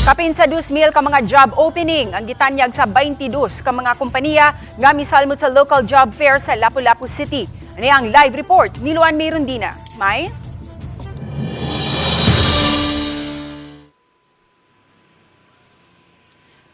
Kapin sa 2,000 ka mga job opening ang gitanyag sa 22 ka mga kompanya nga misalmot sa local job fair sa Lapu-Lapu City. Ano ang live report ni Luan Mirundina. May?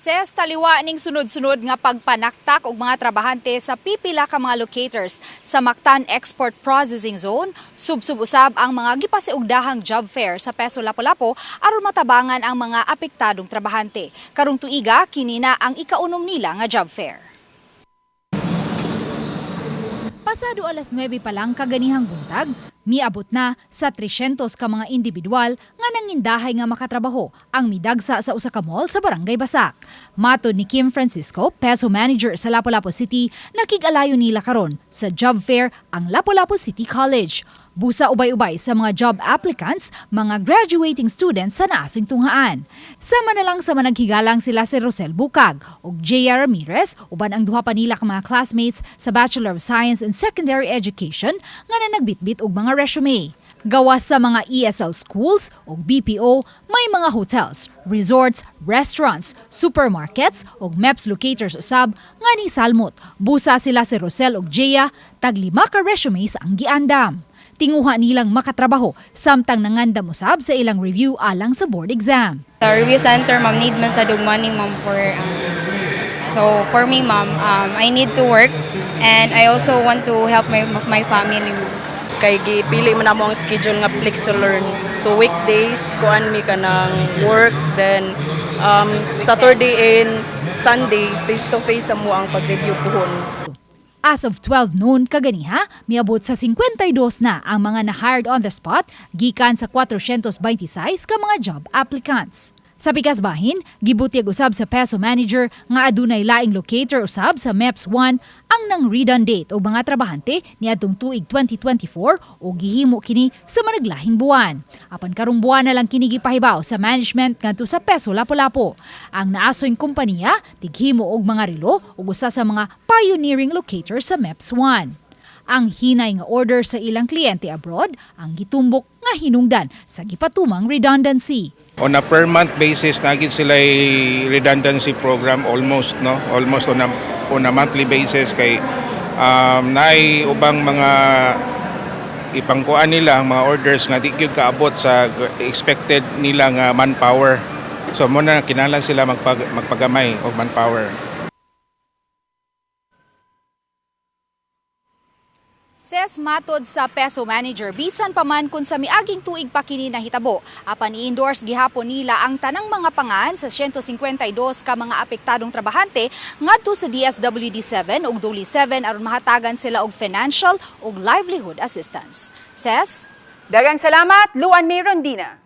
Ses, taliwa ning sunod-sunod nga pagpanaktak og mga trabahante sa pipila ka mga locators sa Mactan Export Processing Zone, subsub-usab ang mga gipasiugdahang job fair sa Peso Lapu-Lapu aron matabangan ang mga apektadong trabahante. Karong tuiga, kini na ang ikaunom nila nga job fair. Pasado alas 9 pa lang kaganihang buntag, miabot na sa 300 ka mga individual nga nangindahay nga makatrabaho ang midagsa sa usa ka mall sa Barangay Basak. Matod ni Kim Francisco, peso manager sa Lapu-Lapu City, nakig-alayo nila karon sa job fair ang Lapu-Lapu City College. Busa ubay-ubay sa mga job applicants, mga graduating students sa naasong tunghaan. Sama na lang sa managhigalang sila si Rosel Bukag ug J.R. Ramirez uban ang duha pa nila ka mga classmates sa Bachelor of Science in Secondary Education nga nanagbitbit og mga resume. Gawas sa mga ESL schools ug BPO, may mga hotels, resorts, restaurants, supermarkets ug MEPS locators usab nga ni salmot. Busa sila si Rosel ug Jaya, tag 5 ka resumes ang giandam. Tinguha nilang makatrabaho samtang nangandam usab sa ilang review alang sa board exam. Sa review center, ma'am, need man sad og money, ma'am, for so for me, ma'am, I need to work and I also want to help my my family, ma'am. Kay gipili man namo ang schedule nga flex to learn. So weekdays kuan mi kanang work, then Saturday and Sunday face to face amo ang pag-review puhon. As of 12 noon kaganiha, miabot sa 52 na ang mga na-hired on the spot gikan sa 426 ka mga job applicants. Sa pikas bahin, gibutyag usab sa peso manager nga adunay laing locator usab sa MEPS 1 ang nang redundate og mga trabahante niadtong tuig 2024 o gihimo kini sa managlahing buwan. Apan karong buwan na lang kini gipahibaw sa management ngadto sa Peso Lapu-Lapu. Ang naasoy kompanya tighimo og mga relo ug usa sa mga pioneering locator sa MEPS 1. Ang hinay nga order sa ilang kliyente abroad ang gitumbok nga hinungdan sa gipatumang redundancy. On a per month basis, nagit sila redundancy program almost, no, almost on a monthly basis kay naay ubang mga ipangkuan nila ang mga orders nga di gyud kaabot sa expected nila nga manpower. So mo na kinahanglan sila magpagamay og manpower. Ses, matod sa peso manager, bisan pa man kung sa miaging tuig pa kini nahitabo, apan i-endorse gihapon nila ang tanang mga pangan sa 152 ka mga apektadong trabahante ngadto sa DSWD 7 ug Dole 7 aron mahatagan sila og financial ug livelihood assistance. Ses. Daghang salamat, Luan Mirondina.